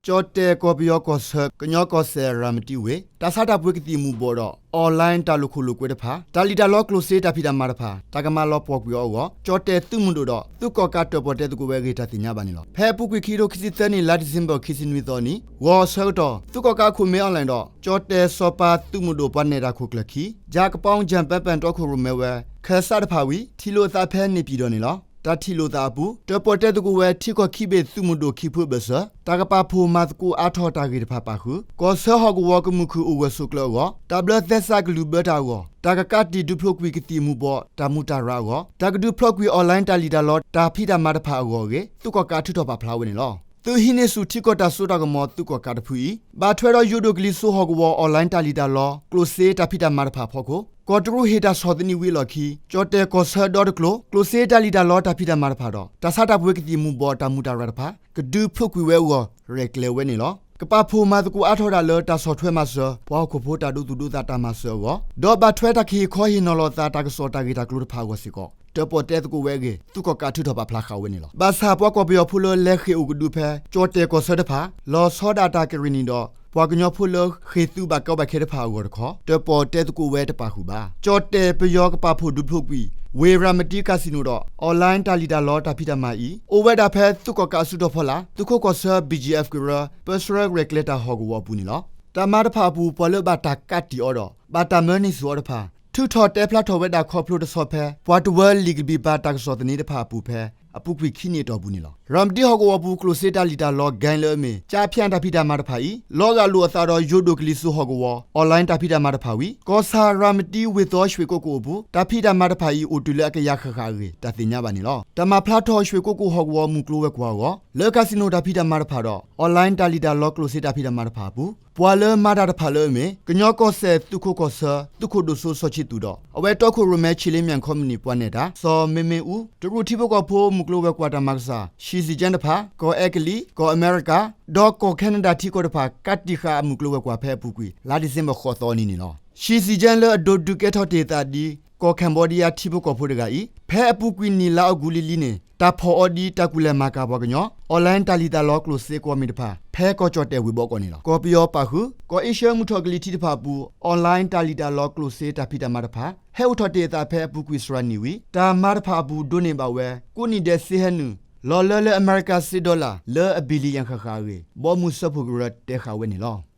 ကၠီၣ်တဲၣ်ကီၢ်ပယီၤကီၢ်ဆၢ ကညီကီၢ်စဲၣ် ရၤမတံဝ့ၢ် တၢ်ဆါတၢ်ပှ့ၤကသံၣ်မူၤဘှီးဒီး online တၢ်လိာ်ခိၣ်လိာ်ကွဲတဖၣ် တၢ်လံၣ်တၢ်လီ ကျိၣ်စ့တၢ်ဖံးတၢ်မၤတဖၣ် တၢ်ကမၤလီၤပှီၢ်ကွံာ်အီၤအဂီၢ် ကၠီၣ်တဲၣ်သုးမုၢ်ဒိၣ်ဒီး သုးကီၣ်ကးတၢၣ်ပီၣ်တဲသကိးဝဲအဂ့ၢ် တၢ်သ့ၣ်ညါဘၣ်န့ၣ်လီၤ. ဖဲအပူၤကွံာ် ခံကထိခံဆံသၢနံၣ် လါဒံၣ်စ့ဘၢၣ် ခံဆံနွံသီအနံၤ ဂီၤအဆၢကတီၢ် သုးကီၣ်ကးအခိၣ် မ့ၢ်အီၣ်လဲၣ်ဒီး ကၠီၣ်တဲၣ်စီၤပၤသုးမုၢ်ဒိၣ် ပှၤနဲၣ်တၢ်ခိၣ်ကျၢၢ်ခံ ယၤကပီ ယၣ်ပၢၣ်ပၣ်တီခိၣ်ရိၣ်မဲဝဲ ခၢၣ်စးတဖၣ်ဝံၤ ထံၣ်လိာ်သးဖဲန့ၣ်ပၠံၣ်ဒီးန့ၣ်လီၤ. တၢ်ထံၣ်လိာ်သးအပူၤ တၢၣ်ပီၣ်တဲသကိးဝဲ ထံကီၢ်ခံဘ့ၣ်သုးမုၢ်ဒိၣ်ခံဖုအဘၢၣ်စၢၤ တၢ်ကပာ်ဖှိၣ်မၤသကိးအါထီၣ်တၢ်ဂ့ၢ်တဖၣ်ပာ်ဃုာ် ကီၢ်ဆၢဟီၣ်ကဝီၤကမုာ်ခုၣ်အိၣ်ဂၢၢ်ဆိးကျၢၤအဂီၢ် တၢ်ဘျၢသဲစးကလုၢ်ဘၢတၢ်အဂီၢ် တၢ်ကကးတံာ်ဒုးဖျိးကွံာ်ကသံၣ်မူၤဘှီး တၢ်မူးတၢ်ရၤအဂီၢ် တၢ်ကဒုးဖျိးကွံာ် online တၢ်လံၣ်တၢ်လီ တၢ်ဖံးတၢ်မၤတဖၣ်အဂီၢ်အဂ့ၢ် သုးကီၣ်ကးထုးထီၣ်ပာ်ဖျါဝဲန့ၣ်လီၤ. သုးဟံးန့ၢ်ဆူၣ်ထံကီၢ်တၢ်စိတၢ်ကမီၤသုးကီၣ်ကးတဖုအံၤ ဘၣ်ထွဲဒီးယိၤဒိၣ်ကလံၤစိးဟီၣ်ကဝီၤ online တၢ်လံၣ်တၢ်လီ ကျိၣ်စ့တၢ်ဖံးတၢ်မၤတဖၣ်အဖီခိၣ် ကီၢ်တရူးဟ့ၣ်တၢ်ဆီၣ်သနံးဝံၤအလီၢ်ခံ ကၠီၣ်တဲၣ်ကီၢ်ဆၢဒီတကျိၤ ကျိၣ်စ့တၢ်လံၣ်တၢ်လီတၢ်ဖံးတၢ်မၤတဖၣ်ဒီး တၢ်ဆါတၢ်ပှ့ၤကသံၣ်မူၤဘှီးတၢ်မူးတၢ်ရၤတဖၣ် ကဒုးဖျိးကွံာ်ဝဲအဂီၢ် ရဲၣ်ကျဲၤဝဲန့ၣ်လီၤ. ကပာ်ဖှိၣ်မၤသကိးအါထီၣ်ဒၣ်လၢ တၢ်ဆီၣ်ထွဲမၤစၢၤ ပှၤဟီၣ်ခိၣ်ဖိတၢ်ဒိသူၣ်ဒိသးတၢ်မၤစၢၤအဂီၢ် ဒီးဘၣ်ထွဲတၢ်ကဟ့ၣ်ခီဟ့ၣ်နီၤလီၤသး တၢ်ကစီၣ်တၢ်ဂ့ၢ်တၢ်ကျိၤတဖၣ်အဂီၢ်စ့ၢ်ကီး တၢၣ်ပီၣ်တဲသကိးဝဲအဂ့ၢ် သုးကီၣ်ကးထုးထီၣ်ပာ်ဖျါဃာ်ဝဲန့ၣ်လီၤ. ဘၣ်ဆၣ်ပှၤကီၢ်ပယီၤဖိလၢလဲၤဃ့ၢ်အိၣ်ကဒုဖဲ ကၠီၣ်တဲၣ်ကီၢ်ဆၢတဖၣ် လီၤဆီဒၣ်တၢ်ကရ့ၣ်နံၣ်ဒီး ပှၤကညီဖိလၢဃ့ၢ်သုးဘၣ်ကီဘၣ်ခဲတဖၣ်အဂီၢ်တခီ တၢၣ်ပီၣ်တဲသကိးဝဲတပာ်ဃုာ်ဘၣ်. ကၠီၣ်တဲၣ်ပယီၤကပာ်ဖှိၣ်ဒုးဖျိးကွံာ် ဝ့ၢ်ရၤမတံကၤစံနိဒီး online တၢ်လံၣ်တၢ်လီတၢ်ဖံးတၢ်မၤအံၤ အိၣ်ဝဲဒၣ်ဖဲသုးကီၣ်ကးအစုတီၤဖီလာ် သုးခိးကီၢ်ဆၢ BGF ကရၢ ပၢဆှၢရဲၣ်ကျဲၤတၢ်ဟီၣ်ကဝီၤအပူၤန့ၣ်လီၤ. တၢ်မၤတဖၣ်အပူၤ ပှၤလၢဘၣ်တၢ်ကးတံာ်အီၤဒီး ဘၣ်တၢ်မၢန့ၢ်ဆူၣ်အီၤတဖၣ် ထုးထီၣ်တဲဖျါထီၣ်ဝဲဒၣ်ခီဖျိတဆီဖဲ ပှၤတဝၢလံာ်ကဘျံးပၤတၢ်ကစီၣ်သန့တဖၣ်အပူၤဖဲ အပူၤကွံာ်ခံနံၣ်အတီၢ်ပူၤန့ၣ်လီၤ. ရၤမတံဟီၣ်ကဝီၤပူၤ ကျိၣ်စ့တၢ်လံၣ်တၢ်လီ ကဲလၢအမ့ၢ် ကၠါဖၠၣ်တၢ်ဖံးတၢ်မၤတဖၣ်အံၤ လီၤဂာ်လိာ်အသးဒီးယိၤဒိၣ်ကလံၤစိးဟီၣ်ကဝီၤ online တၢ်ဖံးတၢ်မၤတဖၣ်ဝံၤ ကီၢ်ဆၣ်ရၤမတံဝ့ၢ်သီရွှ့ၣ်ကိးကိၣ်အပူၤ တၢ်ဖံးတၢ်မၤတဖၣ်အံၤ အိၣ်တုၤလၢအကယၤဃၣ်ဃၣ်အဂ့ၢ် တၢ်သ့ၣ်ညါဘၣ်န့ၣ်လီၤ. တၢ်မၤဖျါထီၣ်ရွှ့ၣ်ကိးကိၣ်ဟီၣ်ကဝီၤမုၢ်ကျိၤဝဲၤကွာ်အဂီၢ် လၢကၤစံနိတၢ်ဖံးတၢ်မၤတဖၣ်ဒီး online တၢ်လံၣ်တၢ်လီကျိၣ်စ့တၢ်ဖံးတၢ်မၤတဖၣ်အပူၤ ပှၤလၢမၤတၢ်တဖၣ်လၢအမ့ၢ် ကညီကီၢ်စဲၣ်သုးခိးကီၢ်ဆၢ သုးခိၣ်ဒိၣ်စိစီၤခၠံးသူၣ်ဒီး အဝဲတီခိၣ်ရိၣ်မဲ Chilean Company ပှၤနဲၣ်တၢ် စီၤမ့မ့ၢ်အူ, တရူးထံဖိကီၢ်ဖိမုၢ်ကျိၤဝဲၤကွာ်တၢ်မၤကစၢ် ရှံၣ်စံၣ်ကၠၢၣ်တဖၣ်, ကီၢ်အဲကလံး, ကီၢ်အမဲရကၤ ဒီးကီၢ်ခဲနဒၤထံကီၢ်တဖၣ် ကးတံာ်ဃာ်အမုၢ်ကျိၤဝဲၤကွာ်ဖဲအပူၤကွံာ် လါဒံၣ်စ့ဘၢၣ်ဃိးသီအနံၤန့ၣ်လီၤ. ရှံၣ်စံၣ်ကၠၢၣ်လၢအဒိးဒုးကဲထီၣ်တ့ၢ်အသးဒ် ကီၢ် Cambodia ထံဖိကီၢ်ဖိတဂၤအံၤ ဖဲအပူၤကွံာ်နံၣ်လါအီကူးလံၤလံၤန့ၣ် တၢ်ဖီၣ်အီၤဒ်တၢ်ကူၣ်လဲၤမၤကၤပှၤကညီ online တၢ်လံၣ်တၢ်လီကျိၣ်စ့ကွီၢ်မ့ၢ်တဖၣ် ဖဲကီၢ်ကၠီၣ်တဲၣ်ဝ့ၢ်ဘီကီၢ်န့ၣ်လီၤ. ကီၢ်ပယီၤပာ်ဃုာ် ကီၢ်အ့ရှၢမုၢ်ထီၣ်ကလံၤထံးတဖၣ်အပူၤ online တၢ်လံၣ်တၢ်လီကျိၣ်စ့တၢ်ဖံးတၢ်မၤတဖၣ် ဟဲအိၣ်ထီၣ်တ့ၢ်အသးဖဲအပူၤကွံာ်စှၤနံၣ်ဝံၤ တၢ်မၤတဖၣ်အပူၤဒိးန့ၢ်ဘၣ်ဝဲ ကိးနံၣ်ဒဲးစ့ဟဲနုာ် လီၤလၢလၢအမဲရကၤစ့ဒီလၣ် လၢအ billion ဃၣ်ဃၣ်အဂ့ၢ် ဘီမုၢ်စၢဖှိၣ်ကရၢတဲဃာ်ဝဲန့ၣ်လီၤ.